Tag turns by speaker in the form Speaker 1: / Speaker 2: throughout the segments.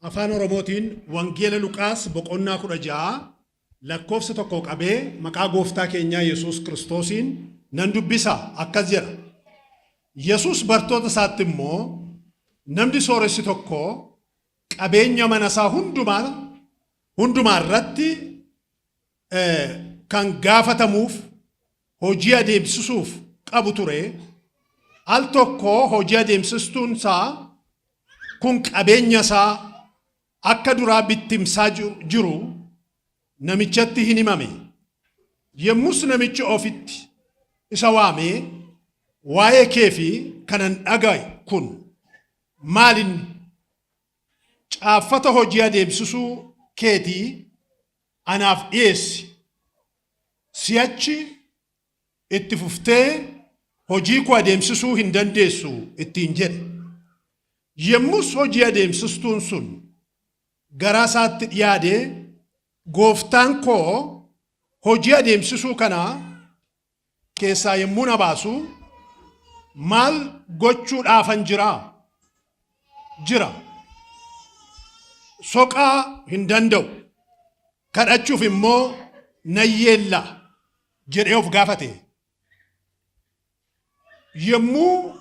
Speaker 1: Afaan Oromootiin Wangeela Luqaas boqonnaa 16 lakkoofsa 1 qabee maqaa gooftaa keenyaa Yesuus Kiristoosiin nan dubbisa. Akkas jedha. Yesuus bartoota isaatti immoo, "Namni sooressi tokko qabeenya mana isaa hundumaa irratti kan gaafatamuuf hojii adeemsisuuf qabu ture. Al tokko hojii adeemsistuun isaa kun qabeenya isaa akka duraa bittimsaa jiru namichatti hin himame. Yommus namichi ofitti isa waamee, 'Waa'ee kee fi kanan dhagaye kun maalinni? Caaffata hojii adeemsisuu keetii anaaf dhiyeessi. Si'achi itti fuftee hojii koo adeemsisuu hin dandeessu,' ittiin jedhe. Yommus hojii adeemsistuun sun garaa isaatti dhiyaadee, 'Gooftaan koo hojii adeemsisuu kana keessaa yommuu na baasu maal gochuudhaafan jira? Soqaa hin danda'u, kadhachuuf immoo nan yeella'a,' jedhee of gaafate. Yommuu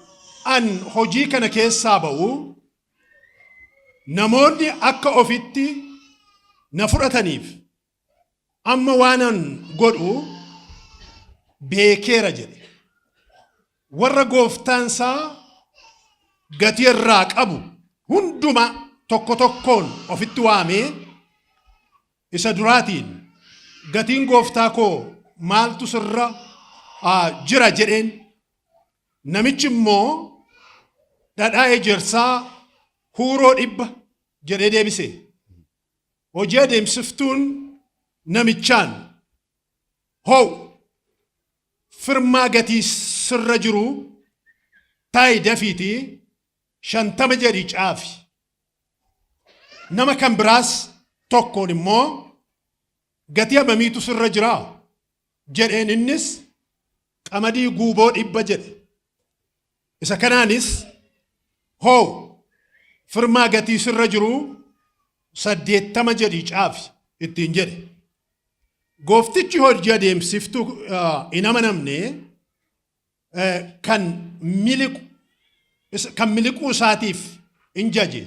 Speaker 1: an hojii kana keessaa ba'u namoonni akka ofitti na fudhataniif amma waanan godhu beekeera jedhe. Warra gooftaan isaa gatii irraa qabu hunduma tokko tokkoon ofitti waamee isa duraatiin, 'Gatiin gooftaa koo maaltu sirra jira?' jedheen. Namichi immoo, 'Dhadhaa ejersaa huuroo 100,' jedhee deebise. Hojii adeemsiftuun namichaan, 'Hoo, firmaa gatii sirra jiru taa'i, dafiitii 50 jedhii caafi. Nama kan biraas tokkoon immoo, 'Gatii hammamiitu sirra jira?' jedheen. Innis, 'Qamadii guuboo 100,' jedhe. Isa kanaanis, 'Hoo, firmaa gatii sirra jiru 80 jedhii caafi,' ittiin jedhe. Gooftichi hojii adeemsiftuu hin amanamne kan miliquu isaatiif in jaje.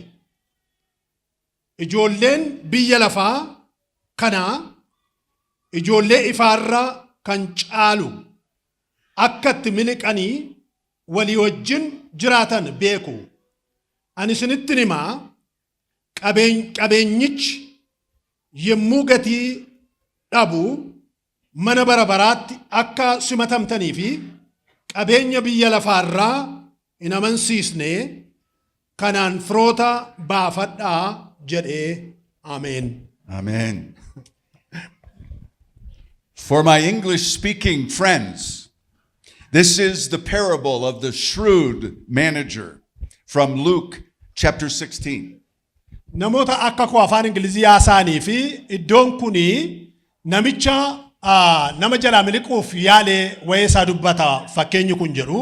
Speaker 1: Ijoolleen biyya lafaa kanaa ijoollee ifaarra kan caalu akka itti miliqanii walii wajjin jiraatan beeku. Ani isinittin himaa, qabeenyichi yommuu gatii dhabu mana bara baraatti akka simatamtanii fi qabeenya biyya lafaarraa hin amansiisne kanaan firoota baafadhaa jedhee. Ameen.
Speaker 2: Amen. For my English speaking friends, this is the parable of the shrewd manager from Luke chapter 16.
Speaker 1: Namoota akka koo afaan Ingilizii haasa'anii fi iddoon kuni namicha nama jalaa miliquuf yaalee wa'ee isaa dubbata fakkeenyi kun jedhu.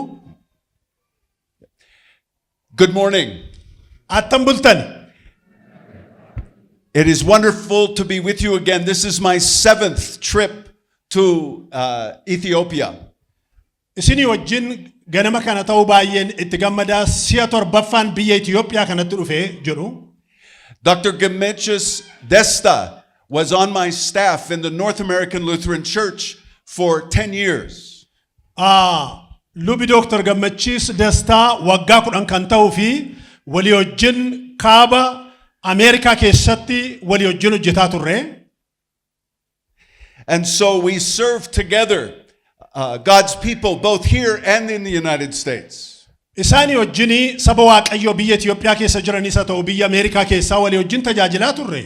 Speaker 2: Good morning.
Speaker 1: Attam bultan?
Speaker 2: It is wonderful to be with you again. This is my seventh trip to Ethiopia.
Speaker 1: Isinii wajjin ganama kana ta'uu baay'een itti gammadaa. Si'a torbaffaan biyya Itiyoophiyaa kanatti dhufe jedhu.
Speaker 2: Dr. Gemechis Desta was on my staff in the North American Lutheran Church for 10 years.
Speaker 1: Lubi Dooktar Gammachiis Dastaa waggaa 10 kan ta'uu fi walii wajjin kaaba Ameerikaa keessatti walii wajjin hojjetaa turre.
Speaker 2: And so we serve together God's people both here and in the United States.
Speaker 1: Isaanii wajjin saba Waaqayyoo biyya Itiyoophiyaa keessa jiranis haa ta'u biyya Ameerikaa keessaa walii wajjin tajaajilaa turre.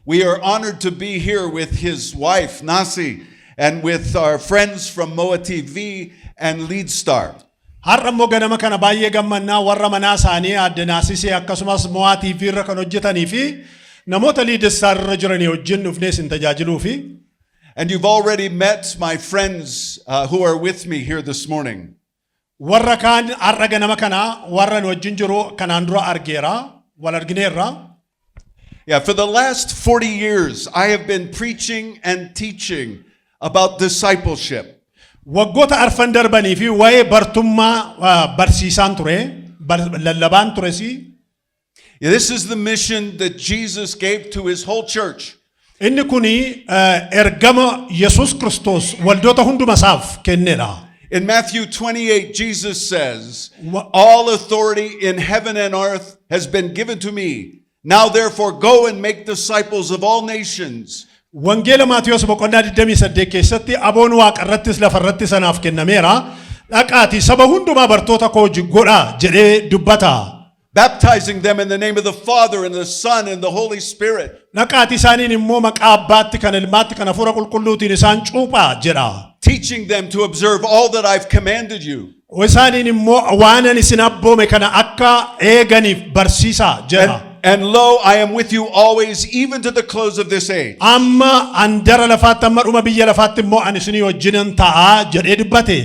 Speaker 2: We are honored to be here with his wife, Nasi, and with our friends from Moa TV and Lead Star.
Speaker 1: Har'a immoo ganama kana baay'ee gammannaa warra manaa isaanii aadde Naasisee akkasumas Mo'aa TV irra kan hojjetanii fi namoota Lead Star irra jiranii wajjin dhufnee isin tajaajiluu fi
Speaker 2: And you've already met my friends who are with me here this morning.
Speaker 1: Warra kaan har'a ganama kana warra nu wajjin jiru kanaan dura argeera, wal argineerra.
Speaker 2: Yeah, for the last 40 years, I have been preaching and teaching about discipleship.
Speaker 1: Waggoota arfan darbanii fi waa'ee bartummaa barsiisaan ture, lallabaan tures.
Speaker 2: This is the mission that Jesus gave to his whole church.
Speaker 1: Inni kuni ergama Yesuus Kiristoos waldoota hunduma isaaf kennedha.
Speaker 2: In Matthew 28, Jesus says, "All authority in heaven and earth has been given to me. Now therefore go and make disciples of all nations."
Speaker 1: Wangeela Maatiyos boqonnaa 28 keessatti aboon waaqa irrattis lafa irratti sanaaf kennameera. Dhaqaatii saba hundumaa bartoota koo godhaa jedhee dubbata.
Speaker 2: Baptizing them in the name of the Father and the Son and the Holy Spirit.
Speaker 1: Dhaqaatii isaaniin immoo maqaa abbaatti kan ilmaatti kan hafuura qulqulluutiin isaan cuuphaa jedha.
Speaker 2: Teaching them to observe all that I've commanded you.
Speaker 1: Isaaniin immoo waan ani isin abboome kana akka eeganiif barsiisaa jedha.
Speaker 2: And lo, I am with you always, even to the close of this age."
Speaker 1: Amma andara lafaatti amma dhuma biyya lafaatti immoo ani isinii wajjinan ta'aa jedhee dubbate.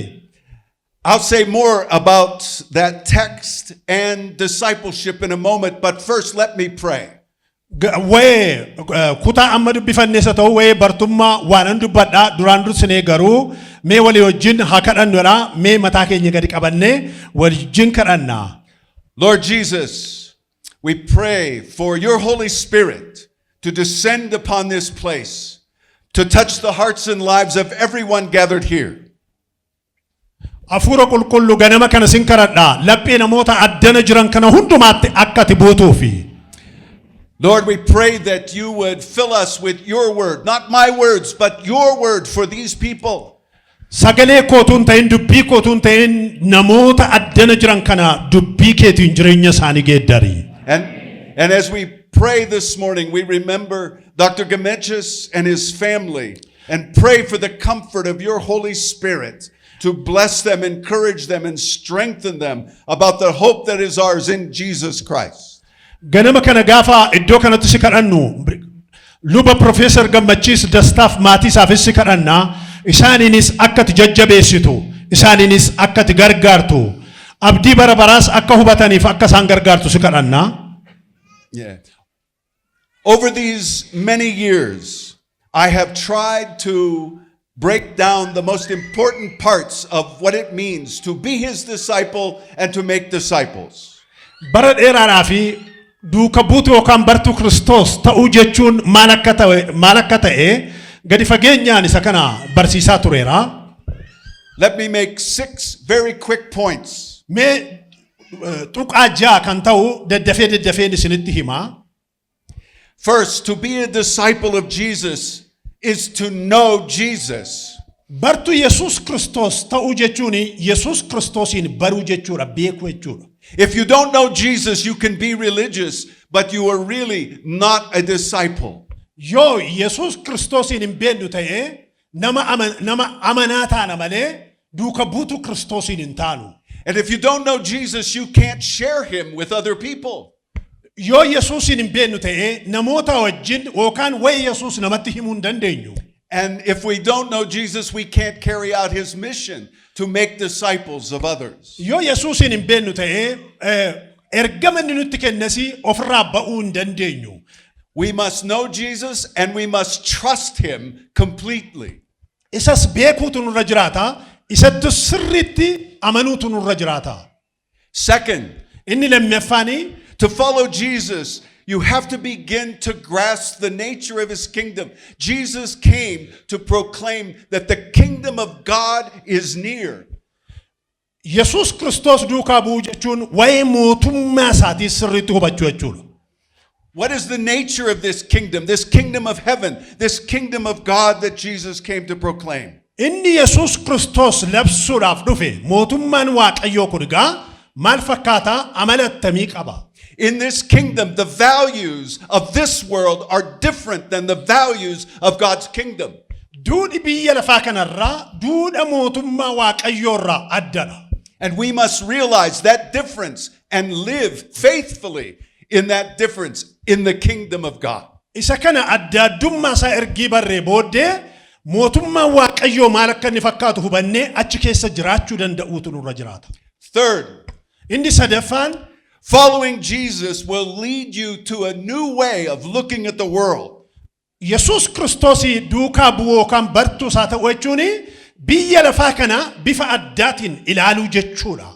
Speaker 2: I'll say more about that text and discipleship in a moment, but first let me pray.
Speaker 1: Waa'ee kutaa amma dubbifannes haa ta'u waa'ee bartummaa waanan dubbadhaa duraan dursinee garuu mee walii wajjin haa kadhannudha mee mataa keenya gadi qabannee wajjin kadhanna.
Speaker 2: Lord Jesus, we pray for your Holy Spirit to descend upon this place, to touch the hearts and lives of everyone gathered here.
Speaker 1: Hafuura qulqulluu ganama kana sin kadhadhaa laphee namoota addana jiran kana hundumaatti akka ati buutuufi.
Speaker 2: Lord, we pray that you would fill us with your word, not my words, but your word for these people.
Speaker 1: Sagalee kootuun ta'in dubbii kootuun ta'in namoota addana jiran kana dubbii keetiin jireenya isaanii geeddari.
Speaker 2: And as we pray this morning, we remember Dr. Gemechis and his family and pray for the comfort of your Holy Spirit to bless them, encourage them, and strengthen them about the hope that is ours in Jesus Christ.
Speaker 1: Ganama kana gaafa iddoo kanatti si kadhannu luba Profeesar Gammachiis Dastaaf maatii isaafis si kadhanna isaaniinis akka ati jajjabeessitu isaaniinis akka ati gargaartu abdii bara baraas akka hubataniif akka isaan gargaartu si kadhanna.
Speaker 2: Yeah. Over these many years, I have tried to break down the most important parts of what it means to be his disciple and to make disciples.
Speaker 1: Bara dheeraadhaa fi duuka buutu yookaan bartuu Kiristoos ta'uu jechuun maal akka ta'e gadi fageenyaan isa kana barsiisaa tureera.
Speaker 2: Let me make six very quick points.
Speaker 1: Mee tuqaa ja'a kan ta'u daddafee daddafeen isinitti himaa.
Speaker 2: First, to be a disciple of Jesus is to know Jesus.
Speaker 1: Bartuu Yesuus Kiristoos ta'uu jechuun Yesuus Kiristoosiin baruu jechuudha, beekuu jechuudha.
Speaker 2: If you don't know Jesus, you can be religious, but you are really not a disciple.
Speaker 1: Yoo Yesuus Kiristoosiin hin beeknu ta'ee nama amanaa taana malee duuka buutuu Kiristoosiin hin taanu.
Speaker 2: And if you don't know Jesus, you can't share him with other people.
Speaker 1: Yoo Yesuusiin hin beeknu ta'ee namoota wajjin yookaan waa'ee Yesuus namatti himuu hin dandeenyu.
Speaker 2: And if we don't know Jesus, we can't carry out his mission to make disciples of others.
Speaker 1: Yoo Yesuusiin hin beeknu ta'ee ergama inni nutti kennes ofirraa ba'uu hin dandeenyu.
Speaker 2: We must know Jesus and we must trust him completely.
Speaker 1: Isas beekuutu nurra jiraata. Isatti sirriitti amanuutu nurra jiraata.
Speaker 2: Second,
Speaker 1: Inni lammaffaanii
Speaker 2: to follow Jesus, you have to begin to grasp the nature of his kingdom. Jesus came to proclaim that the kingdom of God is near.
Speaker 1: Yesuus Kiristoos duukaa bu'uu jechuun waa'ee mootummaa isaatii sirriitti hubachuu jechuudha.
Speaker 2: What is the nature of this kingdom, this kingdom of heaven, this kingdom of God that Jesus came to proclaim?
Speaker 1: Inni Yesuus Kiristoos labsuudhaaf dhufe mootummaan Waaqayyoo kun egaa maal fakkaataa amala attamii qaba?
Speaker 2: In this kingdom, the values of this world are different than the values of God's kingdom.
Speaker 1: Duudhi biyya lafaa kanarraa duudha mootummaa Waaqayyoorraa addadha.
Speaker 2: And we must realize that difference and live faithfully in that difference in the kingdom of God.
Speaker 1: Isa kana adda addummaa isaa ergii barree booddee mootummaan Waaqayyoo maal akka inni fakkaatu hubannee achi keessa jiraachuu danda'uutu nurra jiraata.
Speaker 2: Third,
Speaker 1: Inni sadaffaan,
Speaker 2: Following Jesus will lead you to a new way of looking at the world.
Speaker 1: Yesuus Kiristoosii duukaa bu'uu yookaan bartuu isaa ta'uu jechuun biyya lafaa kana bifa addaatiin ilaaluu jechuudha.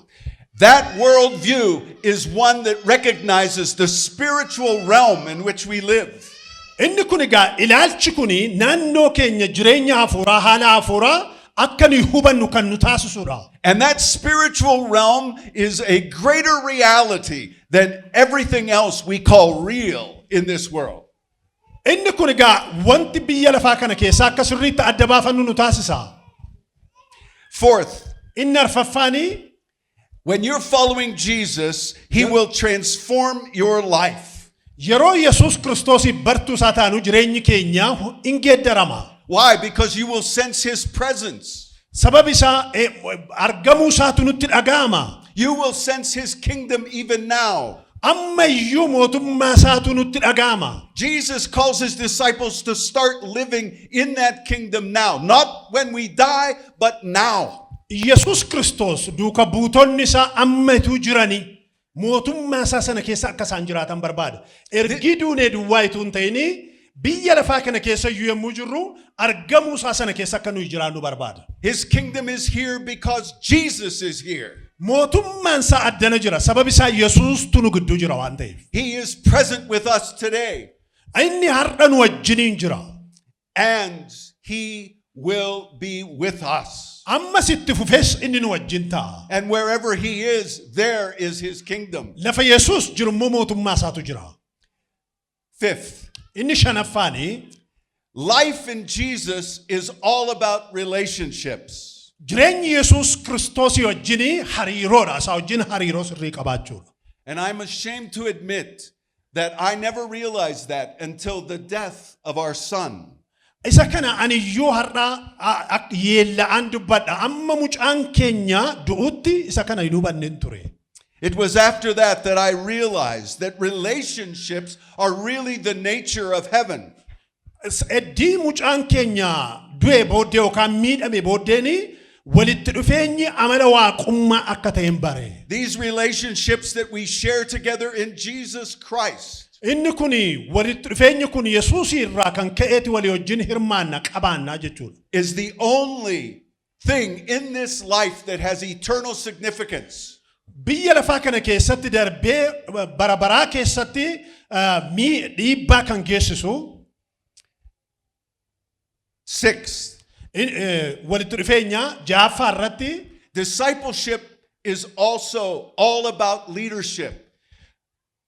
Speaker 2: That worldview is one that recognizes the spiritual realm in which we live.
Speaker 1: Inni kun egaa ilaalchi kun naannoo keenya jireenya hafuuraa haala hafuuraa akka nuyi hubannu kan nu taasisudha.
Speaker 2: And that spiritual realm is a greater reality than everything else we call real in this world.
Speaker 1: Inni kun egaa wanti biyya lafaa kana keessaa akka sirriitti adda baafannu nu taasisa.
Speaker 2: Fourth,
Speaker 1: Inni arfaffaanii
Speaker 2: when you're following Jesus, he will transform your life.
Speaker 1: Yeroo Yesuus Kiristoosii bartuu isaa taanu jireenyi keenya in geeddarama.
Speaker 2: Why? Because you will sense his presence.
Speaker 1: Sababi isaa argamuu isaatu nutti dhaga'ama.
Speaker 2: You will sense his kingdom even now.
Speaker 1: Amma iyyuu mootummaa isaatu nutti dhaga'ama.
Speaker 2: Jesus calls his disciples to start living in that kingdom now. Not when we die, but now.
Speaker 1: Yesuus Kiristoos duuka buutonni isaa amma ituu jiranii mootummaa isaa sana keessa akka isaan jiraatan barbaada. Ergii duunee duwwaa ituu hin ta'inii biyya lafaa kana keessa iyyuu yommuu jirru argamuu isaa sana keessa akka nuyi jiraannu barbaada.
Speaker 2: His kingdom is here because Jesus is here.
Speaker 1: Mootummaan isaa addana jira. Sababi isaa Yesuustu nu gidduu jira waan ta'eef.
Speaker 2: He is present with us today,
Speaker 1: Inni har'a nu wajjiniin jira.
Speaker 2: And he will be with us.
Speaker 1: Ammas itti fufees inni nu wajjin ta'a.
Speaker 2: And wherever he is, there is his kingdom.
Speaker 1: Lafa Yesuus jiru immoo mootummaa isaatu jira.
Speaker 2: Fifth,
Speaker 1: Inni shanaffaanii
Speaker 2: life in Jesus is all about relationships.
Speaker 1: Jireenyi Yesuus Kiristoosii wajjinii hariiroodha. Isaa wajjin hariiroo sirrii qabaachuudha.
Speaker 2: And I'm ashamed to admit that I never realized that until the death of our son.
Speaker 1: Isa kana ani iyyuu har'a yeella'aan dubbadha. Amma mucaan keenya du'utti isa kana hin hubanneen ture.
Speaker 2: It was after that that I realized that relationships are really the nature of heaven.
Speaker 1: Eddii mucaan keenya du'e booddee yookaan miidhame booddeeni walitti dhufeenyi amala waaqummaa akka ta'e hin bare.
Speaker 2: These relationships that we share together in Jesus Christ
Speaker 1: Inni kun walitti dhufeenyi kun Yesuus irraa kan ka'eeti walii wajjin hirmaanna qabaannaa jechuudha.
Speaker 2: Is the only thing in this life that has eternal significance.
Speaker 1: Biyya lafaa kana keessatti darbee bara baraa keessatti dhiibbaa kan geessisu
Speaker 2: Sixth,
Speaker 1: walitti dhufeenya ja'affaa irratti
Speaker 2: discipleship is also all about leadership.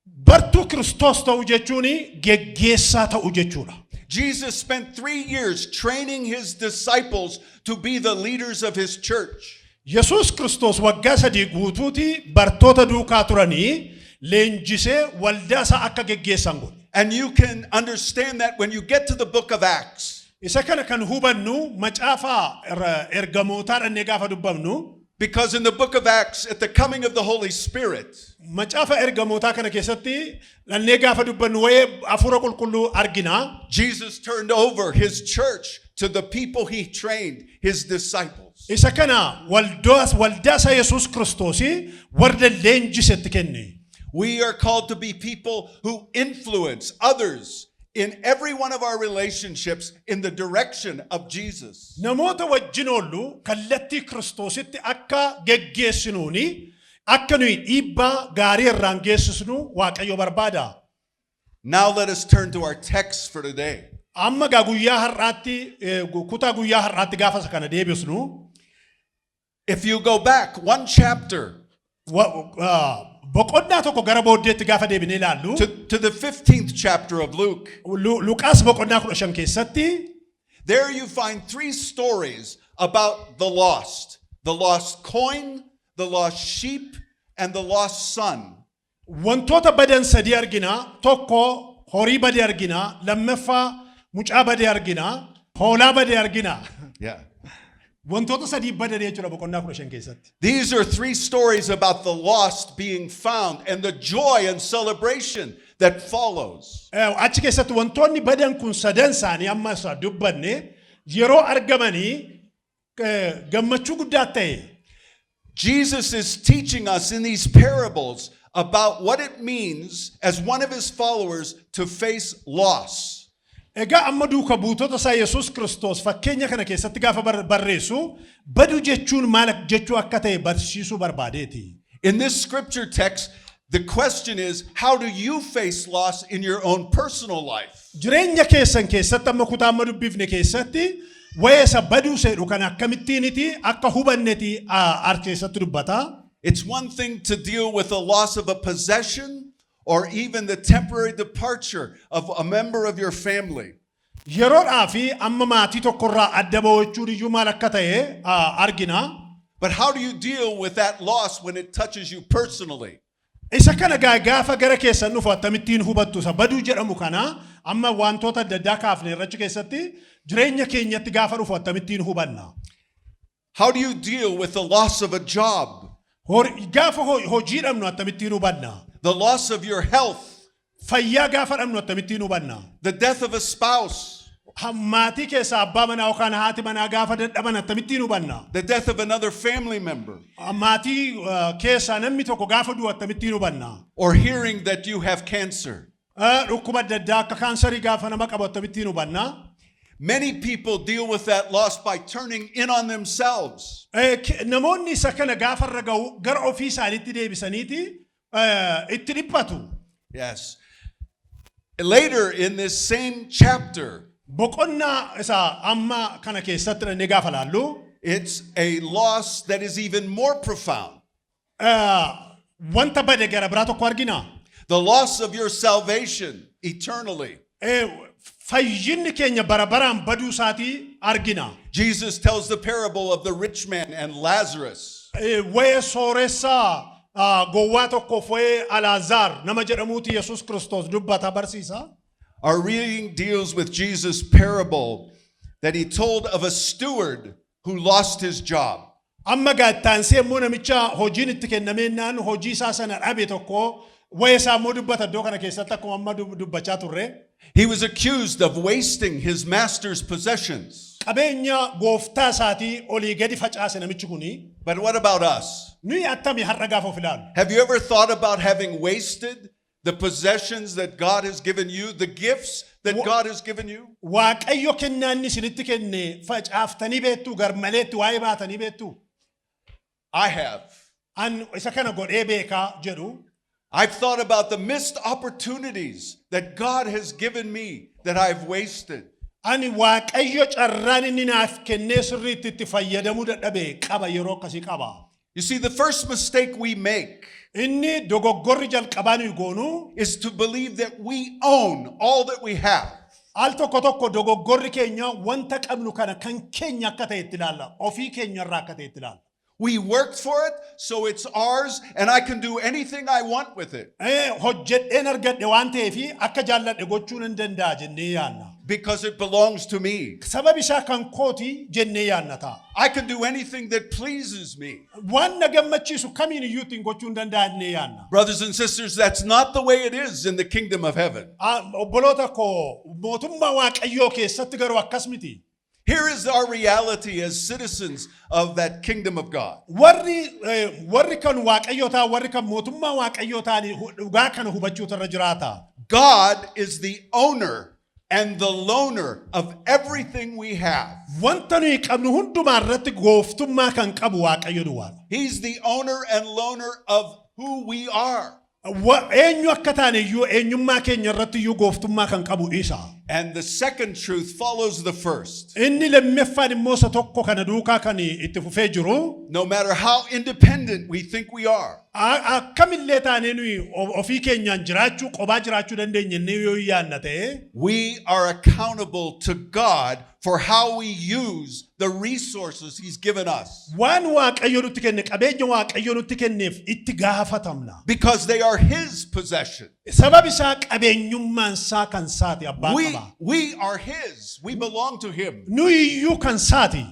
Speaker 1: Bartuu Kiristoos ta'uu jechuun geggeessaa ta'uu jechuudha.
Speaker 2: Jesus spent 3 years training his disciples to be the leaders of his church.
Speaker 1: Yesuus Kiristoos waggaa 3 guutuuti bartoota duukaa turanii leenjisee waldaa isaa akka geggeessan godhe.
Speaker 2: And you can understand that when you get to the book of Acts.
Speaker 1: Isa kana kan hubannu macaafa ergamootaa dhannee gaafa dubbabnu
Speaker 2: Because in the book of Acts, at the coming of the Holy Spirit,
Speaker 1: macaafa ergamootaa kana keessatti dhannee gaafa dubbannu waa'ee hafuura qulqulluu argina.
Speaker 2: Jesus turned over his church to the people he trained, his disciples.
Speaker 1: Isa kana waldaa isa Yesuus Kiristoosii warra leenjisetti kenne.
Speaker 2: We are called to be people who influence others in every one of our relationships in the direction of Jesus.
Speaker 1: Namoota wajjin oollu kallattii Kiristoositti akka geggeessinuuni akka nuyi dhiibbaa gaarii irraan geessisnu Waaqayyo barbaada.
Speaker 2: Now let us turn to our text for today.
Speaker 1: Amma gaa guyyaa har'aatti kutaa guyyaa har'aatti gaafa isa kana deebisnu
Speaker 2: If you go back one chapter
Speaker 1: boqonnaa tokko gara booddeetti gaafa deebinee ilaallu
Speaker 2: to the 15th chapter of Luke,
Speaker 1: Luqaas boqonnaa 15 keessatti
Speaker 2: there you find three stories about the lost coin, the lost sheep, and the lost son.
Speaker 1: Wantoota badan sadii argina. Tokko horii bade argina. Lammaffaa mucaa bade argina. Hoolaa bade argina. Wantoota sadii badan jechuudha boqonnaa 15 keessatti.
Speaker 2: These are three stories about the lost being found and the joy and celebration that follows.
Speaker 1: Achi keessatti wantoonni badan kun sadan isaanii amma isa dubbanne yeroo argamanii gammachuu guddaa ta'e.
Speaker 2: Jesus is teaching us in these parables about what it means as one of his followers to face loss.
Speaker 1: Egaa amma duuka buutota isaa Yesuus Kiristoos fakkeenya kana keessatti gaafa barreessu badu jechuun maal jechuu akka ta'e barsiisuu barbaadeeti.
Speaker 2: In this scripture text, the question is, how do you face loss in your own personal life?
Speaker 1: Jireenya keessan keessatti amma kutaa amma dubbifne keessatti waa'ee isa baduu seedhu kan akkamittiiniti akka hubanneti ar keessatti dubbata.
Speaker 2: It's one thing to deal with the loss of a possession or even the temporary departure of a member of your family.
Speaker 1: Yeroodhaa fi amma maatii tokkorraa adda ba'uu jechuun iyyuu maal akka ta'e argina.
Speaker 2: But how do you deal with that loss when it touches you personally?
Speaker 1: Isa kana gaafa gara keessan dhufu akkamittiin hubattu isa baduu jedhamu kana amma wantoota adda addaa kaafne irrachi keessatti jireenya keenyatti gaafa dhufu akkamittiin hubanna?
Speaker 2: How do you deal with the loss of a job,
Speaker 1: Gaafa hojii dhabnu akkamittiin hubanna?
Speaker 2: the loss of your health,
Speaker 1: Fayyaa gaafa dhabnu akkamittiin hubanna?
Speaker 2: the death of a spouse,
Speaker 1: Maatii keessaa abbaa manaa yookaan haati manaa gaafa dadhaban akkamittiin hubanna?
Speaker 2: the death of another family member,
Speaker 1: Maatii keessaa namni tokko gaafa du'u akkamittiin hubanna?
Speaker 2: or hearing that you have cancer?
Speaker 1: Dhukkuba adda addaa akka kaansarii gaafa nama qabu akkamittiin hubanna?
Speaker 2: Many people deal with that loss by turning in on themselves.
Speaker 1: Namoonni isa kana gaafa irra ga'u gara ofii isaaniitti deebisaniiti itti dhiphatu.
Speaker 2: Yes. Later in this same chapter,
Speaker 1: Boqonnaa isa amma kana keessatti dhannee gaafa laallu
Speaker 2: it's a loss that is even more profound.
Speaker 1: Wanta bade gara biraa tokko argina.
Speaker 2: The loss of your salvation eternally.
Speaker 1: Fayyinni keenya bara baraan baduu isaatii argina.
Speaker 2: Jesus tells the parable of the rich man and Lazarus.
Speaker 1: Waa'ee sooressaa gowwaa tokkoof waa'ee Alaazaar nama jedhamuuti Yesuus Kiristoos dubbata barsiisa.
Speaker 2: Our reading deals with Jesus' parable that he told of a steward who lost his job.
Speaker 1: Amma gaattaansee immoo namicha hojiin itti kennameennaan hojii isaa sana dhabe tokko waa'ee isaa immoo dubbata iddoo kana keessatti akkuma amma dubbachaa turre.
Speaker 2: He was accused of wasting his master's possessions.
Speaker 1: Qabeenya gooftaa isaatii olii gadi facaase namichi kuni.
Speaker 2: But what about us?
Speaker 1: Nuyi attami har'a gaafa of ilaalu?
Speaker 2: Have you ever thought about having wasted the possessions that God has given you, the gifts that God has given you?
Speaker 1: Waaqayyo kennaa inni isinitti kenne facaaftanii beektu garmaleetti waa'ee baatanii beektu?
Speaker 2: I have.
Speaker 1: An isa kana godhee beekaa jedhu.
Speaker 2: I've thought about the missed opportunities that God has given me that I've wasted.
Speaker 1: Ani Waaqayyo carraan inni naaf kennee sirriitti itti fayyadamuu dadhabe qaba yeroo akkasii qaba.
Speaker 2: You see, the first mistake we make
Speaker 1: Inni dogoggorri jalqabaa nuyi goonu
Speaker 2: is to believe that we own all that we have.
Speaker 1: Al tokko tokko dogoggorri keenya wanta qabnu kana kan keenya akka ta'e itti ilaalla. Ofii keenya irraa akka ta'e itti ilaalla.
Speaker 2: We worked for it, so it's ours, and I can do anything I want with it
Speaker 1: Hojjedheen argadhe waan ta'eef akka jaalladhe gochuu nan danda'a jennee yaanna.
Speaker 2: Because it belongs to me.
Speaker 1: Sababi isaa kan kooti jennee yaanna ta'a.
Speaker 2: I can do anything that pleases me.
Speaker 1: Waan na gammachiisu kamiin iyyuu ittiin gochuu hin danda'a jennee yaanna.
Speaker 2: Brothers and sisters, that's not the way it is in the kingdom of heaven.
Speaker 1: Ah, obboloota koo, mootummaa Waaqayyoo keessatti garuu akkas miti.
Speaker 2: Here is our reality as citizens of that kingdom of God.
Speaker 1: Warri kan Waaqayyoo ta'an, warri kan mootummaa Waaqayyoo ta'an dhugaa kana hubachuutu irra jiraata.
Speaker 2: God is the owner and the loaner of everything we have.
Speaker 1: Wanta nuyi qabnu hundumaa irratti gooftummaa kan qabu Waaqayyo duwwaadha.
Speaker 2: He's the owner and loaner of who we are.
Speaker 1: Eenyu akka taane iyyuu eenyummaa keenya irratti iyyuu gooftummaa kan qabu isa.
Speaker 2: And the second truth follows the first.
Speaker 1: Inni lammaffaan immoo isa tokko kana duukaa kan itti fufee jiru.
Speaker 2: No matter how independent we think we are,
Speaker 1: Akkamillee taanee nuyi ofii keenyaan jiraachuu qobaa jiraachuu dandeenya inni yoo yaanna ta'e,
Speaker 2: we are accountable to God for how we use the resources He's given us
Speaker 1: waan Waaqayyo nutti kenne qabeenya Waaqayyo nutti kenneef itti gaafatamna.
Speaker 2: Because they are His possession.
Speaker 1: Sabab isaa qabeenyummaan isaa kan saati abbaa
Speaker 2: We,
Speaker 1: qaba.
Speaker 2: we are His, we belong to Him,
Speaker 1: Nuyi iyyuu kan saati.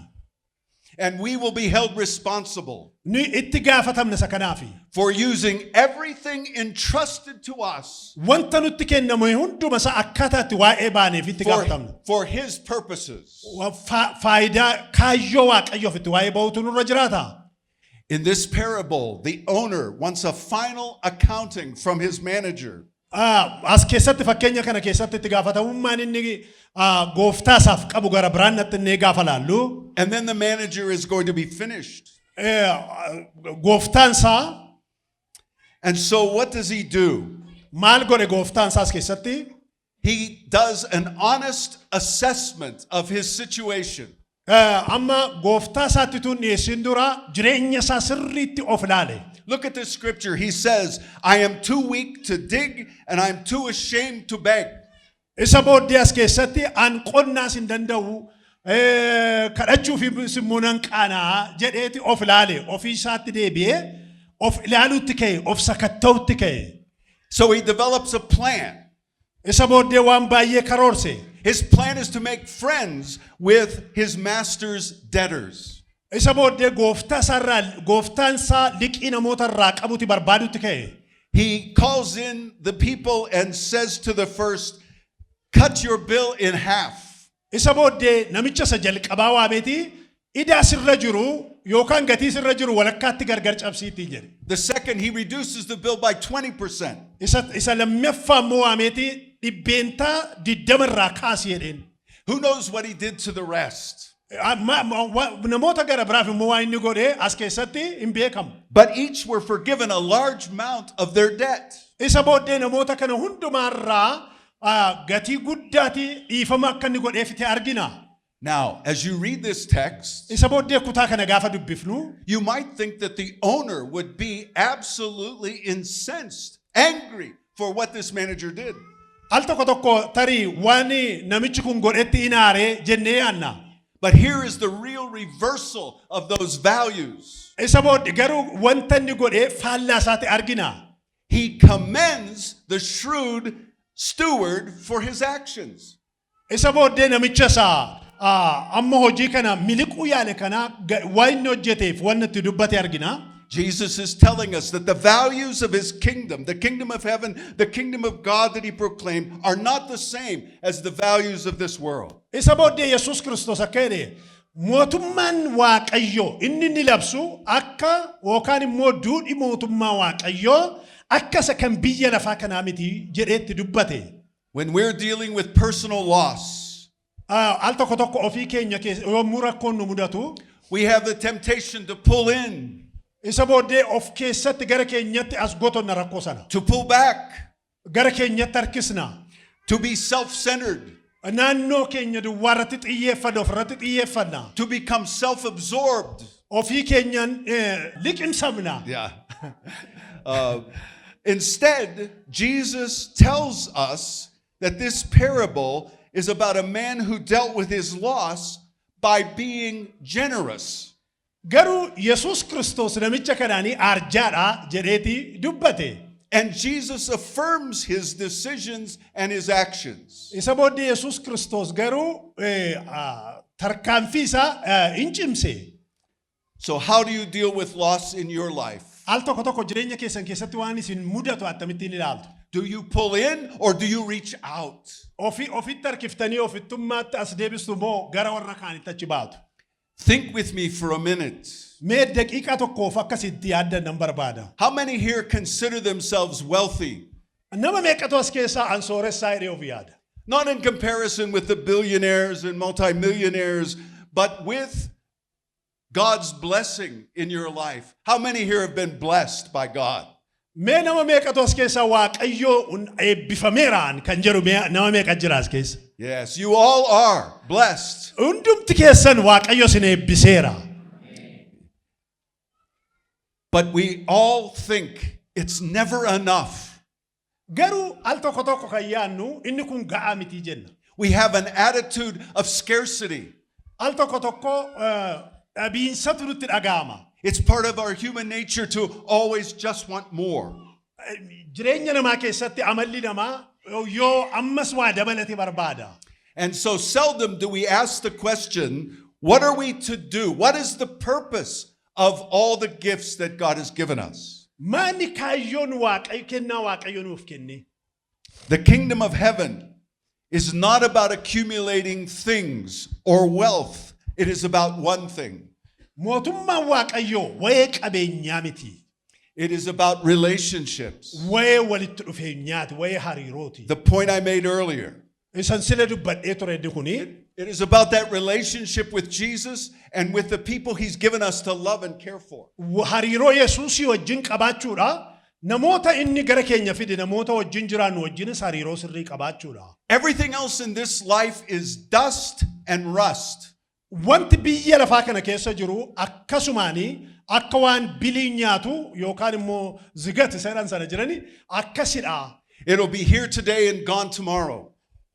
Speaker 2: And we will be held responsible
Speaker 1: Nuyi itti gaafatamna isa kanaafi.
Speaker 2: For using everything entrusted to us
Speaker 1: Wanta nutti kennamu hunduma isaa akkaataa itti waa'ee baaneef itti gaafatamna.
Speaker 2: for His purposes.
Speaker 1: Faayidaa kaayyoo Waaqayyoof itti waa'ee ba'utu nurra jiraata.
Speaker 2: In this parable, the owner wants a final accounting from his manager.
Speaker 1: As keessatti fakkeenya kana keessatti itti gaafatamummaan inni gooftaa isaaf qabu gara biraan natti inni gaafa laallu
Speaker 2: And then the manager is going to be finished.
Speaker 1: Gooftaan isaa
Speaker 2: And so, what does he do?
Speaker 1: Maal godhe gooftaan isaa as keessatti?
Speaker 2: He does an honest assessment of his situation.
Speaker 1: Amma gooftaa isaatti tun dhiyeessin dura jireenya isaa sirriitti of ilaale.
Speaker 2: Look at this scripture. He says, "I am too weak to dig and I'm too ashamed to beg."
Speaker 1: Isa booddee as keessatti an qonnaas hin danda'u kadhachuuf immoo nan qaanaa jedheeti of ilaale ofii isaatti deebi'ee of ilaaluutti ka'e of sakatta'utti ka'e.
Speaker 2: So he develops a plan.
Speaker 1: Isa booddee waan baay'ee karoorse.
Speaker 2: His plan is to make friends with his master's debtors.
Speaker 1: Isa booddee gooftaa isaarraa gooftaan isaa liqii namoota irraa qabuti barbaadutti ka'e.
Speaker 2: He calls in the people and says to the first, "Cut your bill in half."
Speaker 1: Isa booddee namicha isa jalqabaa waameeti idaa sirra jiru yookaan gatii sirra jiru walakkaatti gargar cabsiitii jedhe.
Speaker 2: The second, he reduces the bill by 20%.
Speaker 1: Isa lammaffaa immoo waameeti 20% irraa kaasi jedheen.
Speaker 2: Who knows what he did to the rest?
Speaker 1: Namoota gara biraaf immoo waan inni godhe as keessatti hin beekamu.
Speaker 2: But each were forgiven a large amount of their debt.
Speaker 1: Isa booddee namoota kana hundumaarraa gatii guddaati dhiifama akka inni godheefite argina.
Speaker 2: Now, as you read this text,
Speaker 1: Isa booddee kutaa kana gaafa dubbifnu
Speaker 2: you might think that the owner would be absolutely incensed, angry for what this manager did.
Speaker 1: Al tokko tokko tarii waan namichi kun godhetti in aaree jennee yaanna.
Speaker 2: But here is the real reversal of those values.
Speaker 1: Isa booddee garuu wanta inni godhe faallaa isaati argina.
Speaker 2: He commends the shrewd steward for his actions.
Speaker 1: Isa booddee namicha isaa amma hojii kana miliquu yaale kana waan inni hojjeteef waan itti dubbate argina.
Speaker 2: Jesus is telling us that the values of his kingdom, the kingdom of heaven, the kingdom of God that he proclaimed, are not the same as the values of this world.
Speaker 1: Isa booddee Yesuus Kiristoos akka jedhe mootummaan Waaqayyoo inni labsu akka yookaan immoo duudhi mootummaa Waaqayyoo akka isa kan biyya lafaa kanaa miti jedheetti dubbate.
Speaker 2: When we're dealing with personal loss,
Speaker 1: Al tokko tokko ofii keenya keessa yommuu rakkoon nu mudatu
Speaker 2: we have the temptation to pull in,
Speaker 1: isa booddee of keessatti gara keenyatti as gotonna rakkoo sana.
Speaker 2: To pull back,
Speaker 1: Gara keenyatti harkisna.
Speaker 2: To be self centered,
Speaker 1: Naannoo keenya duwwaa irratti xiyyeeffanna ofirratti xiyyeeffanna.
Speaker 2: To become self absorbed.
Speaker 1: Ofii keenyaan liqimsamna.
Speaker 2: Yeah. Instead, Jesus tells us that this parable is about a man who dealt with his loss by being generous.
Speaker 1: Garuu Yesuus Kiristoos namicha kanaanii arjaadha jedheeti dubbate.
Speaker 2: And Jesus affirms his decisions and his actions.
Speaker 1: Isa booddee Yesuus Kiristoos garuu tarkaanfii isaa hin cimse.
Speaker 2: So, how do you deal with loss in your life?
Speaker 1: Al tokko tokko jireenya keessan keessatti waan isin mudatu akkamittiin ilaaltu?
Speaker 2: Do you pull in or do you reach out?
Speaker 1: Ofii ofitti harkiftanii ofittummaatti as deebistu moo gara warra kaanitti achi baatu?
Speaker 2: Think with me for a minute.
Speaker 1: Mee daqiiqaa tokkoof akkasitti yaaddan nan barbaada.
Speaker 2: How many here consider themselves wealthy?
Speaker 1: Nama meeqatu as keessaa an sooressaa jedhee of yaada?
Speaker 2: Not in comparison with the billionaires and multimillionaires, but with God's blessing in your life. How many here have been blessed by God?
Speaker 1: Mee nama meeqatu as keessaa Waaqayyoo eebbifameeraan kan jedhu mee nama meeqa jira as keessa?
Speaker 2: Yes, you all are blessed.
Speaker 1: Hundumti keessan Waaqayyo isin eebbiseera.
Speaker 2: But we all think it's never enough.
Speaker 1: Garuu al tokko tokko kan yaadnu inni kun ga'aa miti jenna.
Speaker 2: We have an attitude of scarcity.
Speaker 1: Al tokko tokko dhabiinsatu nutti dhaga'ama.
Speaker 2: It's part of our human nature to always just want more.
Speaker 1: Jireenya namaa keessatti amalli namaa yoo ammas waa dabalate barbaada.
Speaker 2: And so seldom do we ask the question, what are we to do? What is the purpose of all the gifts that God has given us?
Speaker 1: Maanni kaayyoon Waaqayyo kennaa Waaqayyo nuuf kenne?
Speaker 2: The kingdom of heaven is not about accumulating things or wealth. It is about one thing.
Speaker 1: Mootummaan Waaqayyoo wa'ee qabeenyaa miti.
Speaker 2: It is about relationships.
Speaker 1: Wa'ee walitti dhufeenyaati, wa'ee hariirooti.
Speaker 2: The point I made earlier.
Speaker 1: Isan sila dubbadhee ture inni kuni
Speaker 2: It is about that relationship with Jesus and with the people he's given us to love and care for.
Speaker 1: Hariiroo Yesuusii wajjin qabaachuudha. Namoota inni gara keenya fide namoota wajjin jiraannu wajjinis hariiroo sirrii qabaachuudha.
Speaker 2: Everything else in this life is dust and rust.
Speaker 1: Wanti biyya lafaa kana keessa jiru akkasumaanii akka waan biliin nyaatu yookaan immoo zigati seeran sana jirani akkasidha.
Speaker 2: It'll be here today and gone tomorrow.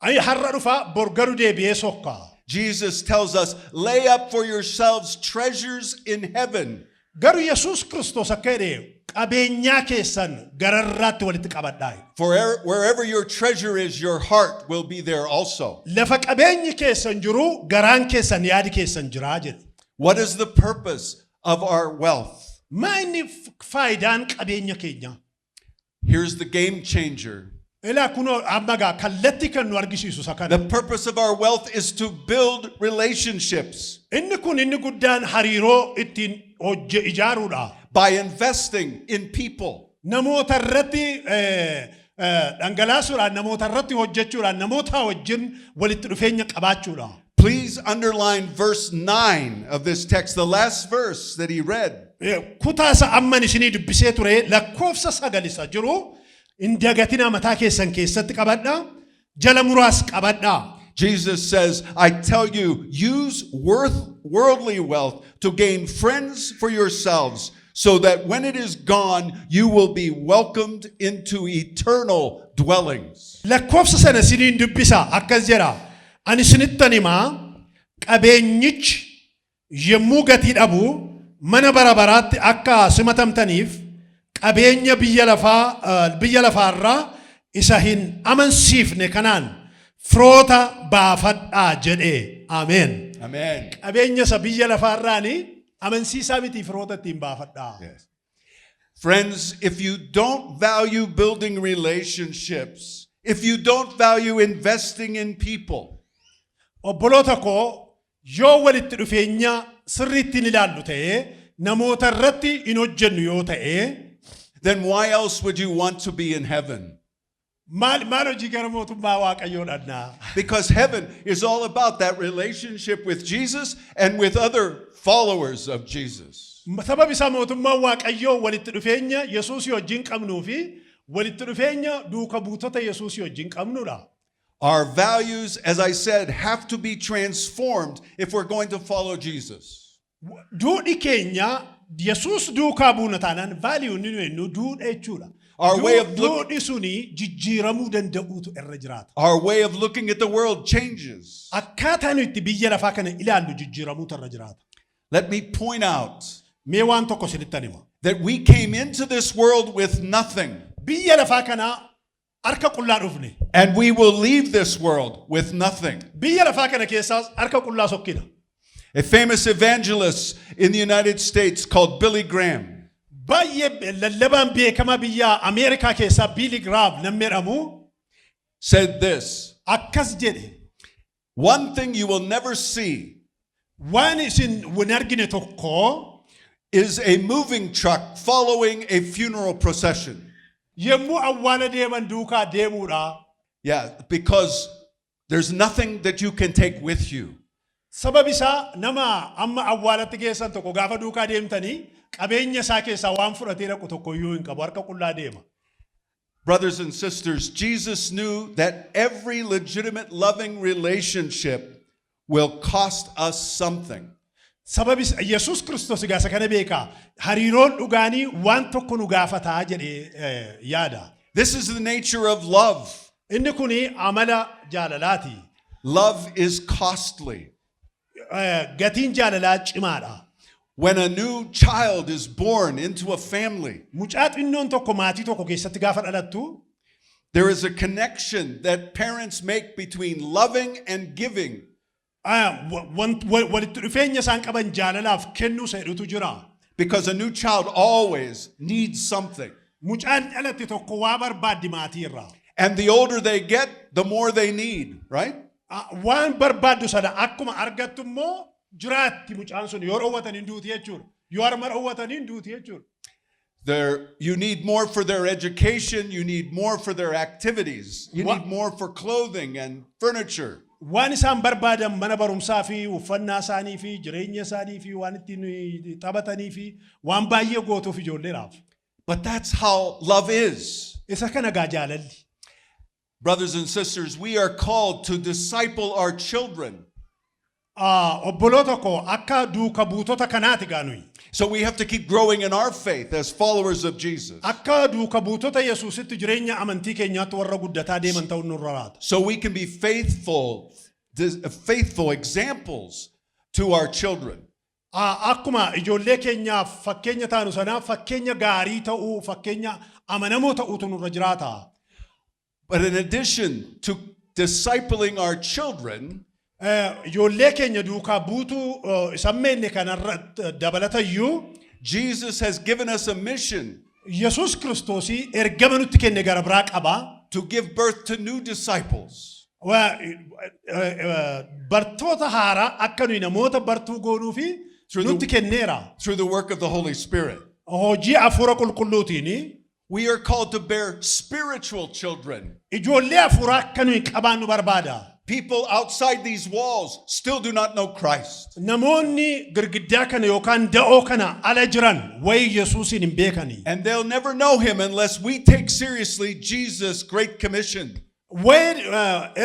Speaker 1: Ay, har'a dhufa bor garuu deebi'ee sokka.
Speaker 2: Jesus tells us, "Lay up for yourselves treasures in heaven."
Speaker 1: Garuu Yesuus Kiristoos akka jedhe qabeenyaa keessan gararraatti walitti qabadhaa.
Speaker 2: For wherever your treasure is, your heart will be there also.
Speaker 1: Lafa qabeenyi keessan jiru garaan keessan yaadi keessan jiraa jedhe.
Speaker 2: What is the purpose of our wealth?
Speaker 1: Maa inni faayidaan qabeenya keenyaa?
Speaker 2: Here's the game changer.
Speaker 1: Ilaa kunoo amma gaa kallattii kan nu argisiisu isa kana.
Speaker 2: The purpose of our wealth is to build relationships
Speaker 1: Inni kun inni guddaan hariiroo ittiin hojje ijaaruudha.
Speaker 2: By investing in people.
Speaker 1: Namoota irratti dhangalaasuudhaan namoota irratti hojjechuudhaan namoota wajjin walitti dhufeenya qabaachuudha.
Speaker 2: Please underline verse 9 of this text, the last verse that he read.
Speaker 1: Kutaa isa amman isinii dubbisee ture lakkoofsa 9 isa jiru hin dagatinaa mataa keessan keessatti qabadhaa jala muraas qabadhaa.
Speaker 2: Jesus says, "I tell you, use worldly wealth to gain friends for yourselves, so that when it is gone, you will be welcomed into eternal dwellings."
Speaker 1: Lakkoofsa sana isiniin dubbisa akkas jedha. Ani isinittan himaa qabeenyichi yommuu gatii dhabu mana bara baraatti akka simatamtaniif qabeenya biyya lafaa biyya lafaarraa isa hin amansiifne kanaan firoota baafadhaa jedhee. Ameen.
Speaker 2: Amen.
Speaker 1: Qabeenya isa biyya lafaarraani amansiisaa miti firoota ittiin baafadhaa.
Speaker 2: Yes. Friends, if you don't value building relationships, if you don't value investing in people,
Speaker 1: Obboloota koo yoo walitti dhufeenya sirriitti hin ilaallu ta'ee namoota irratti hin hojjennu yoo ta'e
Speaker 2: then why else would you want to be in heaven?
Speaker 1: Maal maal hojii gara mootummaa waaqayyoo dhannaa?
Speaker 2: Because heaven is all about that relationship with Jesus and with other followers of Jesus.
Speaker 1: Sabab isaa mootummaan waaqayyoo walitti dhufeenya Yesuusii wajjin qabnuu fi walitti dhufeenya duuka buutota Yesuusii wajjin qabnudha.
Speaker 2: Our values, as I said, have to be transformed if we're going to follow Jesus.
Speaker 1: Duudhi keenya Yesuus duukaa buuna taanaan value inni nu jennu duudha jechuudha.
Speaker 2: Our way of look-
Speaker 1: Duudhi suni jijjiiramuu danda'uutu irra jiraata.
Speaker 2: Our way of looking at the world changes.
Speaker 1: Akkaataa nu itti biyya lafaa kana ilaallu jijjiiramuutu irra jiraata.
Speaker 2: Let me point out
Speaker 1: Mee waan tokko isinittan hima.
Speaker 2: That we came into this world with nothing,
Speaker 1: Biyya lafaa kana harka qullaa dhufne.
Speaker 2: And we will leave this world with nothing.
Speaker 1: Biyya lafaa kana keessaas harka qullaa sokkina.
Speaker 2: A famous evangelist in the United States called Billy Graham
Speaker 1: Baay'ee lallabaan beekamaa biyya Ameerikaa keessaa Billy Graham namni jedhamu
Speaker 2: said this:
Speaker 1: akkas jedhe.
Speaker 2: "One thing you will never see
Speaker 1: Waan isin hin argine tokko
Speaker 2: is a moving truck following a funeral procession."
Speaker 1: yommuu awwaala deeman duukaa deemuudha.
Speaker 2: Yeah, because there's nothing that you can take with you.
Speaker 1: Sabab isaa nama amma awwaalatti geessan tokko gaafa duukaa deemtanii qabeenya isaa keessaa waan fudhatee dhaqu tokko iyyuu hin qabu harka qullaa deema.
Speaker 2: Brothers and sisters, Jesus knew that every legitimate loving relationship will cost us something.
Speaker 1: Sababi Yesuus Kiristoos egaa isa kana beekaa hariiroon dhugaanii waan tokko nu gaafataa jedhee yaada.
Speaker 2: This is the nature of love.
Speaker 1: Inni kuni amala jaalalaati.
Speaker 2: Love is costly.
Speaker 1: Gatiin jaalalaa cimaadha.
Speaker 2: When a new child is born into a family,
Speaker 1: Mucaa xinnoon tokko maatii tokko keessatti gaafa dhalattu
Speaker 2: there is a connection that parents make between loving and giving.
Speaker 1: Walitti dhufeenya isaan qaban jaalalaaf kennuu isa jedhutu jira.
Speaker 2: Because a new child always needs something.
Speaker 1: Mucaan dhalatte tokko waa barbaaddi maatii irraa.
Speaker 2: And the older they get, the more they need, right?
Speaker 1: Waan barbaaddu sana akkuma argattu immoo Jiraatti mucaan sun yoo dhoowwatan hin duuti jechuudha. Yoo harma dhoowwatan hin duuti jechuudha.
Speaker 2: You need more for their education, you need more for their activities, you need more for clothing and furniture.
Speaker 1: Waan isaan barbaadan mana barumsaa fi uffannaa isaanii fi jireenya isaanii fi waan ittiin taphatanii fi waan baay'ee gootuuf ijoolleedhaaf.
Speaker 2: But that's how love is.
Speaker 1: Isa kana gaa jaalalli.
Speaker 2: Brothers and sisters, we are called to disciple our children.
Speaker 1: Ah, obboloota koo, akka duuka buutota kanaati gaa nuyi.
Speaker 2: So we have to keep growing in our faith as followers of Jesus.
Speaker 1: Akka duuka buutota Yesuusitti jireenya amantii keenyaatti warra guddataa deeman ta'uun nurra laata.
Speaker 2: So we can be faithful examples to our children.
Speaker 1: Ah, akkuma ijoollee keenyaaf fakkeenya taanu sanaaf fakkeenya gaarii ta'uu, fakkeenya amanamoo ta'uutu nurra jiraata.
Speaker 2: But in addition to discipling our children,
Speaker 1: Ijoollee keenya duukaa buutuu isan meenne kanarra dabalatayyuu
Speaker 2: Jesus has given us a mission
Speaker 1: Yesuus Kiristoosii ergama nutti kenne gara biraa qaba.
Speaker 2: To give birth to new disciples.
Speaker 1: Bartoota haaraa akka nuyi namoota bartuu goonuu fi nutti kenneera.
Speaker 2: Through the work of the Holy Spirit.
Speaker 1: Hojii hafuura qulqulluutiin.
Speaker 2: We are called to bear spiritual children.
Speaker 1: Ijoollee hafuuraa akka nuyi qabaannu barbaada.
Speaker 2: People outside these walls still do not know Christ.
Speaker 1: Namoonni girgiddaa kana yookaan da'oo kana ala jiran wayi Yesuusiin hin beekani.
Speaker 2: And they'll never know him unless we take seriously Jesus' great commission.
Speaker 1: Wayi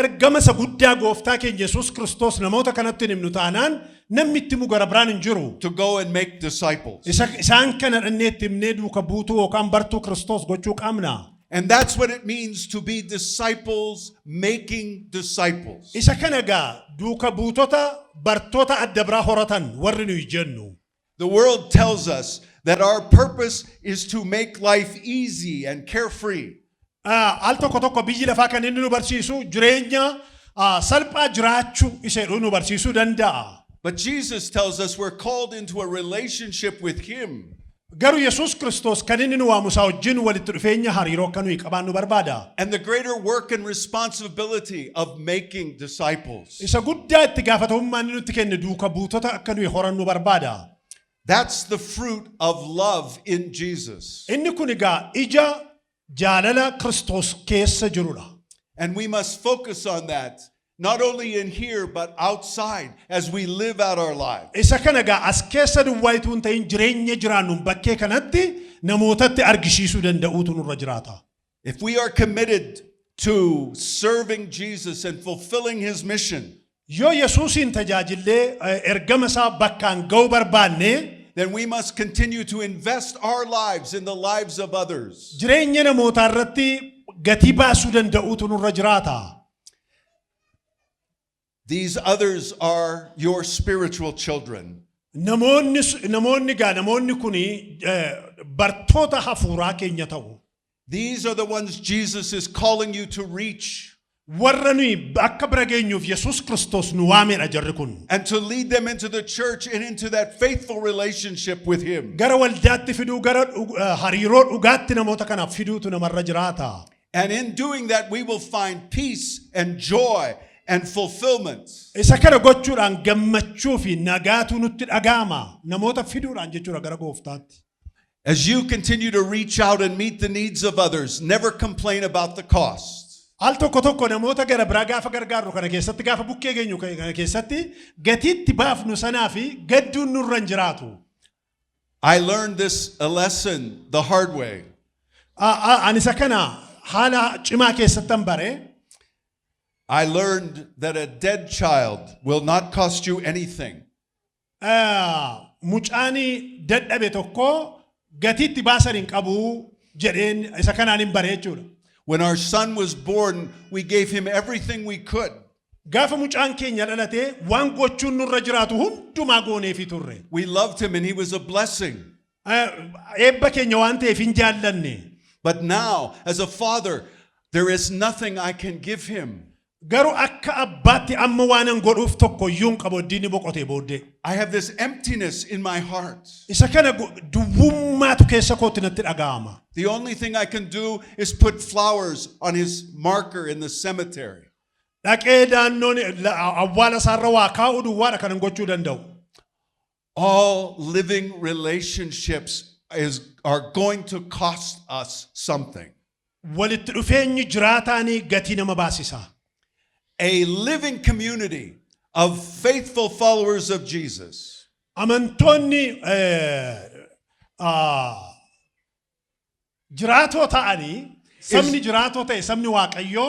Speaker 1: ergama isa guddaa gooftaa keenya Yesuus Kiristoos namoota kanatti hin himnu taanaan namni itti himu gara biraan hin jiru.
Speaker 2: To go and make disciples.
Speaker 1: Isaan kana dhannee itti himnee duuka buutuu yookaan bartuu Kiristoos gochuu qabna.
Speaker 2: And that's what it means to be disciples making disciples.
Speaker 1: Isa kana egaa duuka buutota bartoota adda biraa horatan warri nuyi jennu.
Speaker 2: The world tells us that our purpose is to make life easy and carefree.
Speaker 1: Al tokko tokko biyyi lafaa kan inni nu barsiisu jireenya salphaa jiraachuu isa jedhu nu barsiisuu danda'a.
Speaker 2: But Jesus tells us we're called into a relationship with Him.
Speaker 1: Garuu Yesuus Kiristoos kan inni nu waamu isaa wajjin walitti dhufeenya hariiroo akka nuyi qabaannu barbaada.
Speaker 2: And the greater work and responsibility of making disciples.
Speaker 1: Isa guddaa itti gaafatamummaa inni nutti kenne duuka buutota akka nuyi horannu barbaada.
Speaker 2: That's the fruit of love in Jesus.
Speaker 1: Inni kun egaa ija jaalala Kiristoos keessa jirudha.
Speaker 2: And we must focus on that, not only in here, but outside as we live out our lives.
Speaker 1: Isa kana egaa as keessa duwwaa utuu hin ta'in jireenya jiraannu bakkee kanatti namootatti argisiisuu danda'uutu nurra jiraata.
Speaker 2: If we are committed to serving Jesus and fulfilling his mission,
Speaker 1: Yoo Yesuusiin tajaajillee ergama isaa bakkaan ga'uu barbaanne,
Speaker 2: then we must continue to invest our lives in the lives of others.
Speaker 1: Jireenya namootaa irratti gatii baasuu danda'uutu nurra jiraata.
Speaker 2: These others are your spiritual children.
Speaker 1: Namoonni gaa namoonni kuni bartoota hafuuraa keenya ta'u.
Speaker 2: These are the ones Jesus is calling you to reach
Speaker 1: Warra nuyi akka bira geenyuuf Yesuus Kiristoos nu waamedha jarri kun.
Speaker 2: And to lead them into the church and into that faithful relationship with Him.
Speaker 1: Gara waldaatti fiduu, gara hariiroo dhugaatti namoota kanaaf fiduutu namarra jiraata.
Speaker 2: And in doing that, we will find peace and joy and fulfillment.
Speaker 1: Isa kana gochuudhaan gammachuu fi nagaatu nutti dhaga'ama. Namoota fiduudhaan jechuudha gara gooftaatti.
Speaker 2: As you continue to reach out and meet the needs of others, never complain about the cost.
Speaker 1: Al tokko tokko namoota gara biraa gaafa gargaarru kana keessatti, gaafa bukkee geenyu kana keessatti, gatiitti baafnu sanaa fi gadduun nurra hin jiraatu.
Speaker 2: I learned this a lesson the hard way.
Speaker 1: Ani isa kana haala cimaa keessattan bare.
Speaker 2: I learned that a dead child will not cost you anything.
Speaker 1: Mucaan dadhabe tokko gatiitti baasan hin qabu jedheen isa kanaan hin bare jechuudha.
Speaker 2: When our son was born, we gave him everything we could.
Speaker 1: Gaafa mucaan keenya dhalatee waan gochuun nurra jiraatu hundumaa gooneefi turre.
Speaker 2: We loved him and he was a blessing.
Speaker 1: Eebba keenya waan ta'eef hin jaallanne.
Speaker 2: But now, as a father, there is nothing I can give him.
Speaker 1: Garuu akka abbaatti amma waanan godhuuf tokko iyyuu hin qabu iddiin boqotee booddee.
Speaker 2: I have this emptiness in my heart.
Speaker 1: Isa kana duwwummaatu keessa kootti natti dhaga'ama.
Speaker 2: The only thing I can do is put flowers on his marker in the cemetery.
Speaker 1: Dhaqee daannoon awwaala isaarra waa kaa'uu duwwaadha kanan gochuu danda'u.
Speaker 2: All living relationships are going to cost us something.
Speaker 1: Walitti dhufeenyi jiraataanii gatii nama baasisa.
Speaker 2: A living community of faithful followers of Jesus
Speaker 1: Amantoonni jiraatoo ta'anii, sabni jiraatoo ta'e, sabni Waaqayyoo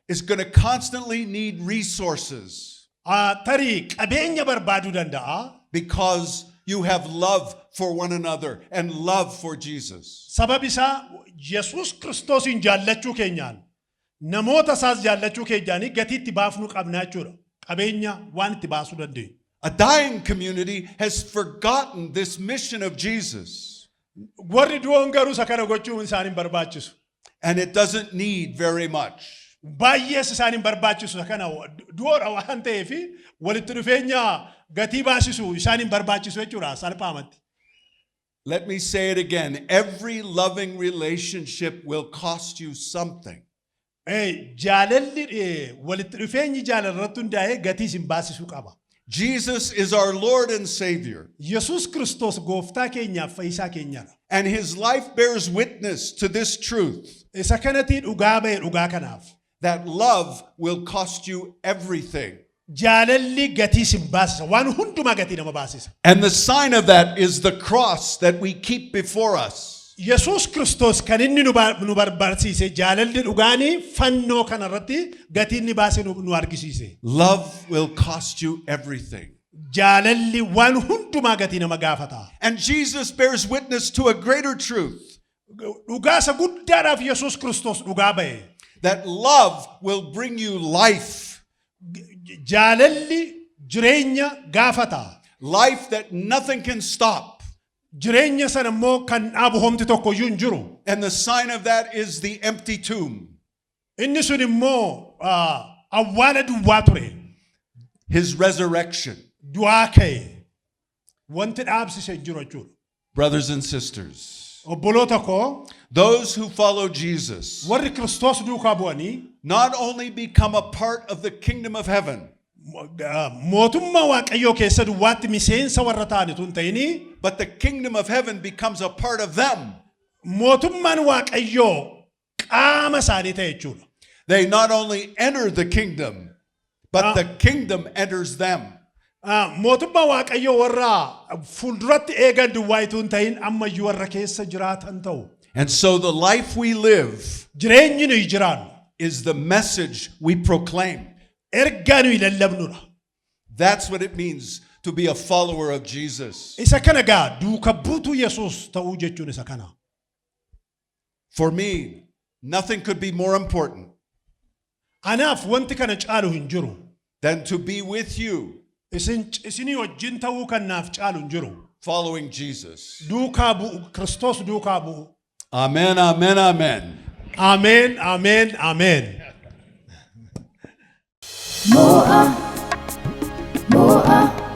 Speaker 2: is going to constantly need resources
Speaker 1: tarii qabeenya barbaaduu danda'a.
Speaker 2: Because you have love for one another and love for Jesus.
Speaker 1: Sabab isaa Yesuus Kiristoosiin jaallachuu keenyaan, namoota isaas jaallachuu keenyaanii gatii itti baafnu qabna jechuudha. Qabeenya waan itti baasuu dandeenyu.
Speaker 2: A dying community has forgotten this mission of Jesus,
Speaker 1: Warri du'oon garuu isa kana gochuun isaan hin barbaachisu.
Speaker 2: And it doesn't need very much.
Speaker 1: Baay'ees isaan hin barbaachisu. Isa kana du'oodha waan ta'eef walitti dhufeenya gatii baasisu isaan hin barbaachisu jechuudha salphaamatti.
Speaker 2: Let me say it again. Every loving relationship will cost you something.
Speaker 1: Jaalalli walitti dhufeenyi jaalala irratti hundaa'ee gatii isin baasisuu qaba.
Speaker 2: Jesus is our Lord and Savior,
Speaker 1: Yesuus Kiristoos gooftaa keenyaaf fayyisaa keenyadha.
Speaker 2: And his life bears witness to this truth
Speaker 1: Isa kanatti dhugaa ba'e dhugaa kanaaf.
Speaker 2: That love will cost you everything.
Speaker 1: Jaalalli gatii isin baasisa. Waan hundumaa gatii nama baasisa.
Speaker 2: And the sign of that is the cross that we keep before us.
Speaker 1: Yesuus Kiristoos kan inni nu barbaarsiise jaalalli dhugaanii fannoo kanarratti gatii inni baase nu argisiise.
Speaker 2: Love will cost you everything.
Speaker 1: Jaalalli waan hundumaa gatii nama gaafata.
Speaker 2: And Jesus bears witness to a greater truth
Speaker 1: Dhugaa isa guddaadhaaf Yesuus Kiristoos dhugaa ba'e.
Speaker 2: That love will bring you life,
Speaker 1: Jaalalli jireenya gaafata.
Speaker 2: Life that nothing can stop.
Speaker 1: Jireenya sana immoo kan dhaabu homti tokko iyyuu hin jiru.
Speaker 2: And the sign of that is the empty tomb,
Speaker 1: Inni sun immoo awwaala duwwaa ture.
Speaker 2: His resurrection.
Speaker 1: Du'aa ka'e. Wanti dhaabsise hin jiru jechuudha.
Speaker 2: Brothers and sisters,
Speaker 1: Obboloota koo,
Speaker 2: those who follow Jesus
Speaker 1: warri Kiristoos duukaa bu'anii
Speaker 2: not only become a part of the kingdom of heaven,
Speaker 1: mootummaa Waaqayyoo keessa duwwaatti miseensa warra ta'anitu hin ta'inii,
Speaker 2: but the kingdom of heaven becomes a part of them.
Speaker 1: Mootummaan Waaqayyoo qaama isaanii ta'e jechuudha.
Speaker 2: They not only enter the kingdom, but the kingdom enters them.
Speaker 1: Mootummaa Waaqayyoo warra fuulduratti eegan duwwaa itoo hin ta'in ammayyuu warra keessa jiraatan ta'u.
Speaker 2: And so the life we live
Speaker 1: Jireenyi nuyi jiraannu
Speaker 2: is the message we proclaim.
Speaker 1: Ergaa nuyi lallabnudha.
Speaker 2: That's what it means to be a follower of Jesus.
Speaker 1: Isa kana gaa duuka buutuu Yesuus ta'uu jechuun isa kana.
Speaker 2: For me, nothing could be more important
Speaker 1: Anaaf wanti kana caalu hin jiru.
Speaker 2: Than to be with you
Speaker 1: Isin isinii wajjin ta'uu kan naaf caalu hin jiru.
Speaker 2: Following Jesus.
Speaker 1: Duukaa bu'u, Kiristoos duukaa bu'u.
Speaker 2: Amen, amen, amen.
Speaker 1: Ameen, ameen, ameen.
Speaker 3: Mo'a, mo'a.